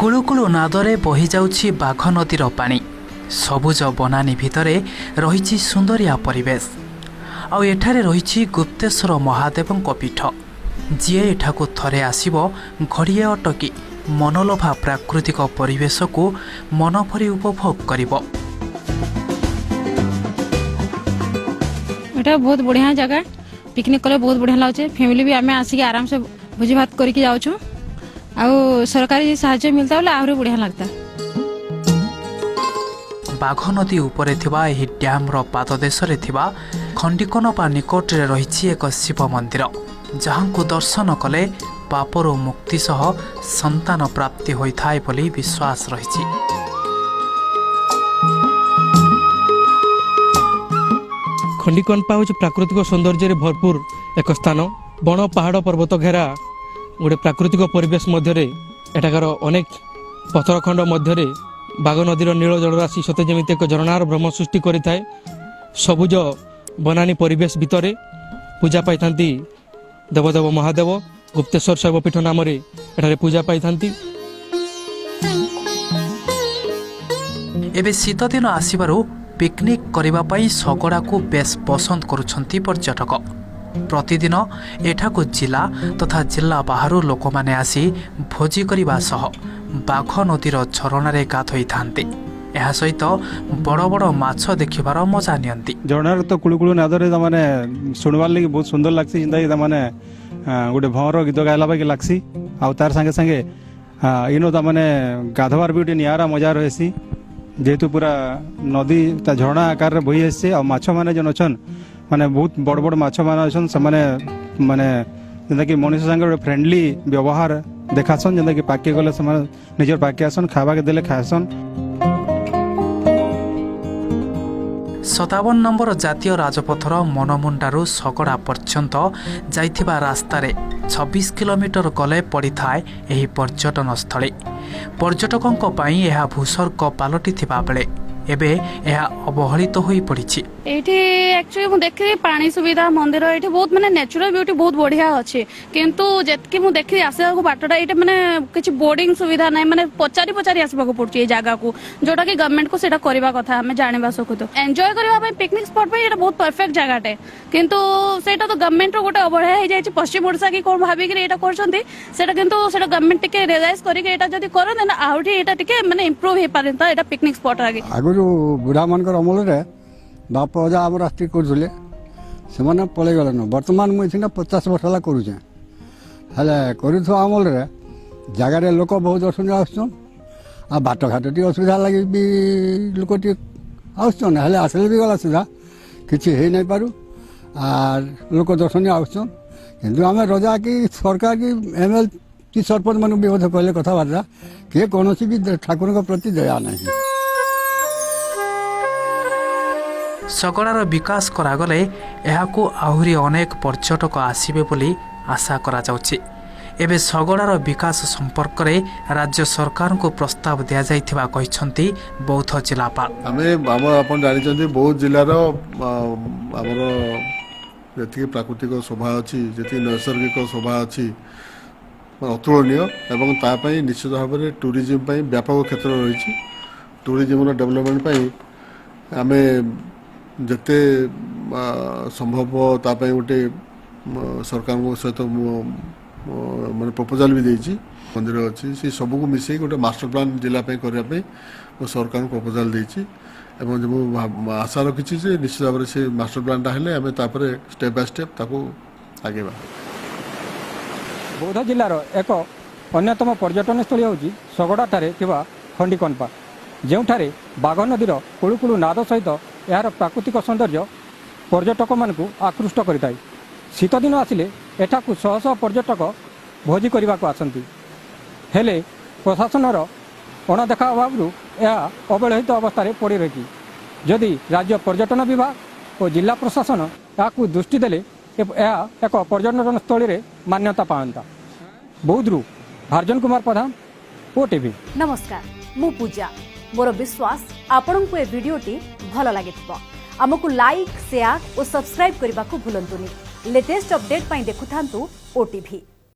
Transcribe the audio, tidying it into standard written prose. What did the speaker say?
କୁଳୁକୁଳୁ ନାଦରେ ବହିଯାଉଛି ବାଘ ନଦୀର ପାଣି। ସବୁଜ ବନାନୀ ଭିତରେ ରହିଛି ସୁନ୍ଦରିଆ ପରିବେଶ। ଆଉ ଏଠାରେ ରହିଛି ଗୁପ୍ତେଶ୍ୱର ମହାଦେବଙ୍କ ପୀଠ। ଯିଏ ଏଠାକୁ ଥରେ ଆସିବ, ଘଡ଼ିଏ ଅଟକି ମନଲୋଭା ପ୍ରାକୃତିକ ପରିବେଶକୁ ମନଭରି ଉପଭୋଗ କରିବ। ଏଟା ବହୁତ ବଢ଼ିଆ ଜାଗା। ପିକନିକ୍ କଲେ ବହୁତ ବଢ଼ିଆ ଲାଗୁଛି। ଫ୍ୟାମିଲି ବି ଆମେ ଆସିକି ଆରାମସେ ଭୋଜି ଭାତ କରିକି ଯାଉଛୁ। ଆଉ ସରକାରୀ ସାହାଯ୍ୟ ମିଳତା ବୋଲେ ଆହୁରି ବଢ଼ିଆ ଲାଗତା। ବାଘ ନଦୀ ଉପରେ ଥିବା ଏହି ଡ୍ୟାମ୍ର ପାଦଦେଶରେ ଥିବା ଖଣ୍ଡିକନପା ନିକଟରେ ରହିଛି ଏକ ଶିବ ମନ୍ଦିର, ଯାହାଙ୍କୁ ଦର୍ଶନ କଲେ ପାପରୁ ମୁକ୍ତି ସହ ସନ୍ତାନ ପ୍ରାପ୍ତି ହୋଇଥାଏ ବୋଲି ବିଶ୍ୱାସ ରହିଛି। ଖଣ୍ଡିକନପା ହେଉଛି ପ୍ରାକୃତିକ ସୌନ୍ଦର୍ଯ୍ୟରେ ଭରପୁର ଏକ ସ୍ଥାନ। ବଣ, ପାହାଡ଼, ପର୍ବତ ଘେରା ଗୋଟେ ପ୍ରାକୃତିକ ପରିବେଶ ମଧ୍ୟରେ ଏଠାକାର ଅନେକ ପଥରଖଣ୍ଡ ମଧ୍ୟରେ ବାଘ ନଦୀର ନୀଳ ଜଳରାଶି ସତେ ଯେମିତି ଏକ ଝରଣାର ଭ୍ରମ ସୃଷ୍ଟି କରିଥାଏ। ସବୁଜ ବନାନୀ ପରିବେଶ ଭିତରେ ପୂଜା ପାଇଥାନ୍ତି ଦେବଦେବ ମହାଦେବ। ଗୁପ୍ତେଶ୍ୱର ଶୈବପୀଠ ନାମରେ ଏଠାରେ ପୂଜା ପାଇଥାନ୍ତି। ଏବେ ଶୀତଦିନ ଆସିବାରୁ ପିକନିକ୍ କରିବା ପାଇଁ ଶଗଡ଼ାକୁ ବେଶ୍ ପସନ୍ଦ କରୁଛନ୍ତି ପର୍ଯ୍ୟଟକ। ପ୍ରତିଦିନ ଏଠାକୁ ଜିଲ୍ଲା ତଥା ଜିଲ୍ଲା ବାହାରୁ ଲୋକମାନେ ଆସି ଭୋଜି କରିବା ସହ ବାଘ ନଦୀର ଝରଣାରେ ଗାଧୋଇଥାନ୍ତି। ଏହା ସହିତ ବଡ଼ ବଡ଼ ମାଛ ଦେଖିବାର ମଜା ନିଅନ୍ତି। ଝରଣାର ତ କୁଳୁକୁଳୁ ନାଦରେ ତାମାନେ ଶୁଣବାର୍ ଲାଗି ବହୁତ ସୁନ୍ଦର ଲାଗ୍ସି, ଯେନ୍ତାକି ତାମାନେ ଗୋଟେ ଭଁର ଗୀତ ଗାଇଲା ବାକି ଲାଗ୍ସି। ଆଉ ତାର ସାଙ୍ଗେ ସାଙ୍ଗେ ଇନୁ ତାମାନେ ଗାଧବାର ବି ଗୋଟେ ନିଆରା ମଜା ରହିସି, ଯେହେତୁ ପୁରା ନଦୀ ତା ଝରଣା ଆକାରରେ ବହି ଆସିছে। ଆଉ ମାଛମାନେ ଯେନ୍ ଅଛନ୍, ମାନେ ବହୁତ ବଡ଼ ବଡ଼ ମାଛମାନେ ଅଛନ୍, ସେମାନେ ମାନେ ଯେନ୍ତାକି ମଣିଷ ସାଙ୍ଗରେ ଗୋଟେ ଫ୍ରେଣ୍ଡଲି ବ୍ୟବହାର ଦେଖାସନ୍, ଯେନ୍ତାକି ପାଖକେ ଗଲେ ସେମାନେ ନିଜର ପାଖକେ ଆସନ୍, ଖାଇବାକେ ଦେଲେ ଖାଏସନ୍। 57 ନମ୍ବର ଜାତୀୟ ରାଜପଥର ମନମୁଣ୍ଡାରୁ ଶଗଡ଼ା ପର୍ଯ୍ୟନ୍ତ ଯାଇଥିବା ରାସ୍ତାରେ 26 କିଲୋମିଟର ଗଲେ ପଡ଼ିଥାଏ ଏହି ପର୍ଯ୍ୟଟନସ୍ଥଳୀ। ପର୍ଯ୍ୟଟକଙ୍କ ପାଇଁ ଏହା ଭୂସ୍ୱର୍ଗ ପାଲଟିଥିବା ବେଳେ ଏବେ ଏହା ଅବହେଳିତ ହୋଇପଡ଼ିଛି। ଏଇଠି ଆକ୍ଚୁଆଲି ମୁଁ ଦେଖିଲି ପାଣି ସୁବିଧା, ମନ୍ଦିର, ଏଇଠି ବହୁତ ମାନେ ନ୍ୟାଚୁରାଲ ବ୍ୟୁଟି ବହୁତ ବଢିଆ ଅଛି। କିନ୍ତୁ ଯେତିକି ମୁଁ ଦେଖିଲି ଆସିବାକୁ ବାଟଟା, ଏଇଟା ମାନେ କିଛି ବୋର୍ଡିଂ ସୁବିଧା ନାହିଁ, ମାନେ ପଚାରି ପଚାରି ଆସିବାକୁ ପଡୁଛି ଏଇ ଜାଗାକୁ, ଯୋଉଟା କି ଗଭର୍ଣ୍ଣମେଣ୍ଟକୁ ସେଇଟା କରିବା କଥା। ଆମେ ଜାଣିବା ସହିତ ଏନ୍ଜୟ କରିବା ପାଇଁ, ପିକନିକ ସ୍ପଟ ପାଇଁ ଏଇଟା ବହୁତ ପରଫେକ୍ଟ ଜାଗାଟେ। କିନ୍ତୁ ସେଇଟା ତ ଗଭର୍ଣ୍ଣମେଣ୍ଟର ଗୋଟେ ଅବହେଳା ହେଇଯାଇଛି। ପଶ୍ଚିମ ଓଡ଼ିଶା କି କଣ ଭାବିକିରି ଏଇଟା କରୁଛନ୍ତି ସେଇଟା। କିନ୍ତୁ ସେଇଟା ଗଭର୍ଣ୍ଣମେଣ୍ଟ ଟିକେ ରିୟଲାଇଜ କରିକି ଏଇଟା ଯଦି କରନ୍ତେ ନା, ଆହୁରି ଏଇଟା ଟିକେ ମାନେ ଇମ୍ପ୍ରୁଭ ହେଇପାରନ୍ତା ଏଇଟା ପିକନିକ ସ୍ପଟ ଆଗେ। ଆଗରୁ ବୁଢ଼ାମାନଙ୍କର ଅମଳରେ ବାପ ଅଜା ଆମର ଆସିକି କରୁଥିଲେ, ସେମାନେ ପଳେଇଗଲେନ। ବର୍ତ୍ତମାନ ମୁଁ ଏଠି 50 ବର୍ଷ ହେଲା କରୁଛେଁ। ହେଲେ କରୁଥିବା ଅମଳରେ ଜାଗାରେ ଲୋକ ବହୁତ ଦର୍ଶନୀୟ ଆସୁଛନ୍, ଆଉ ବାଟଘାଟ ଟିକେ ଅସୁବିଧା ଲାଗି ବି ଲୋକ ଟିକେ ଆସୁଛନ୍। ହେଲେ ଆସିଲେ ବି ଗଲା ସୁଦ୍ଧା କିଛି ହେଇ ନାଇଁ ପାରୁ, ଆର୍ ଲୋକ ଦର୍ଶନୀୟ ଆସୁଛନ୍। କିନ୍ତୁ ଆମେ ରଜା କି ସରକାର କି ଏମ୍ ଏଲ୍ କି ସରପଞ୍ଚ ମାନଙ୍କୁ ବି ମଧ୍ୟ କହିଲେ କଥାବାର୍ତ୍ତା, କିଏ କୌଣସି ବି ଠାକୁରଙ୍କ ପ୍ରତି ଦୟା ନାହିଁ। ଶଗଡ଼ାର ବିକାଶ କରାଗଲେ ଏହାକୁ ଆହୁରି ଅନେକ ପର୍ଯ୍ୟଟକ ଆସିବେ ବୋଲି ଆଶା କରାଯାଉଛି। ଏବେ ଶଗଡ଼ାର ବିକାଶ ସମ୍ପର୍କରେ ରାଜ୍ୟ ସରକାରଙ୍କୁ ପ୍ରସ୍ତାବ ଦିଆଯାଇଥିବା କହିଛନ୍ତି ବୌଦ୍ଧ ଜିଲ୍ଲାପାଳ। ଆମେ ଆମ ଆପଣ ଜାଣିଛନ୍ତି, ବୌଦ୍ଧ ଜିଲ୍ଲାର ଆମର ଯେତିକି ପ୍ରାକୃତିକ ଶୋଭା ଅଛି, ଯେତିକି ନୈସର୍ଗିକ ଶୋଭା ଅଛି, ମାନେ ଅତୁଳନୀୟ ଏବଂ ତା ପାଇଁ ନିଶ୍ଚିତ ଭାବରେ ଟୁରିଜିମ୍ ପାଇଁ ବ୍ୟାପକ କ୍ଷେତ୍ର ରହିଛି। ଟୁରିଜିମ୍ର ଡେଭଲପମେଣ୍ଟ ପାଇଁ ଆମେ ଯେତେ ସମ୍ଭବ ତା ପାଇଁ ଗୋଟେ ସରକାରଙ୍କ ସହିତ ମୁଁ ମାନେ ପ୍ରପୋଜାଲ ବି ଦେଇଛି। ମନ୍ଦିର ଅଛି, ସେ ସବୁକୁ ମିଶେଇ ଗୋଟେ ମାଷ୍ଟର ପ୍ଲାନ୍ ଜିଲ୍ଲା ପାଇଁ କରିବା ପାଇଁ ମୁଁ ସରକାରଙ୍କୁ ପ୍ରପୋଜାଲ ଦେଇଛି ଏବଂ ମୁଁ ଆଶା ରଖିଛି ଯେ ନିଶ୍ଚିତ ଭାବରେ ସେ ମାଷ୍ଟର ପ୍ଲାନ୍ଟା ହେଲେ ଆମେ ତାପରେ ଷ୍ଟେପ୍ ବାଇ ଷ୍ଟେପ୍ ତାକୁ ଆଗେଇବା। ବୌଦ୍ଧ ଜିଲ୍ଲାର ଏକ ଅନ୍ୟତମ ପର୍ଯ୍ୟଟନସ୍ଥଳୀ ହେଉଛି ଶଗଡ଼ାଠାରେ ଥିବା ଖଣ୍ଡିକନପା, ଯେଉଁଠାରେ ବାଘ ନଦୀର କୁଳୁକୁଳୁ ନାଦ ସହିତ ଏହାର ପ୍ରାକୃତିକ ସୌନ୍ଦର୍ଯ୍ୟ ପର୍ଯ୍ୟଟକମାନଙ୍କୁ ଆକୃଷ୍ଟ କରିଥାଏ। ଶୀତଦିନ ଆସିଲେ ଏଠାକୁ ଶହ ଶହ ପର୍ଯ୍ୟଟକ ଭୋଜି କରିବାକୁ ଆସନ୍ତି। ହେଲେ ପ୍ରଶାସନର ଅଣଦେଖା ଅଭାବରୁ ଏହା ଅବହେଳିତ ଅବସ୍ଥାରେ ପଡ଼ି ରହିଛି। ଯଦି ରାଜ୍ୟ ପର୍ଯ୍ୟଟନ ବିଭାଗ ଓ ଜିଲ୍ଲା ପ୍ରଶାସନ ଏହାକୁ ଦୃଷ୍ଟି ଦେଲେ ଏହା ଏକ ପର୍ଯ୍ୟଟନସ୍ଥଳୀରେ ମାନ୍ୟତା ପାଆନ୍ତା। ବୌଦ୍ଧରୁ ଭାର୍ଜନ କୁମାର ପ୍ରଧାନ, ଓଟିଭି। ନମସ୍କାର, ମୁଁ ପୂଜା। ମୋର ବିଶ୍ୱାସ ଆପଣଙ୍କୁ ଏ ଭିଡିଓଟି ଭଲ ଲାଗିଥିବ। ଆମକୁ ଲାଇକ୍, ସେୟାର ଓ ସବସ୍କ୍ରାଇବ୍ କରିବାକୁ ଭୁଲନ୍ତୁନି। ଲେଟେଷ୍ଟ ଅପଡେଟ୍ ପାଇଁ ଦେଖୁଥାନ୍ତୁ ଓଟିଭି।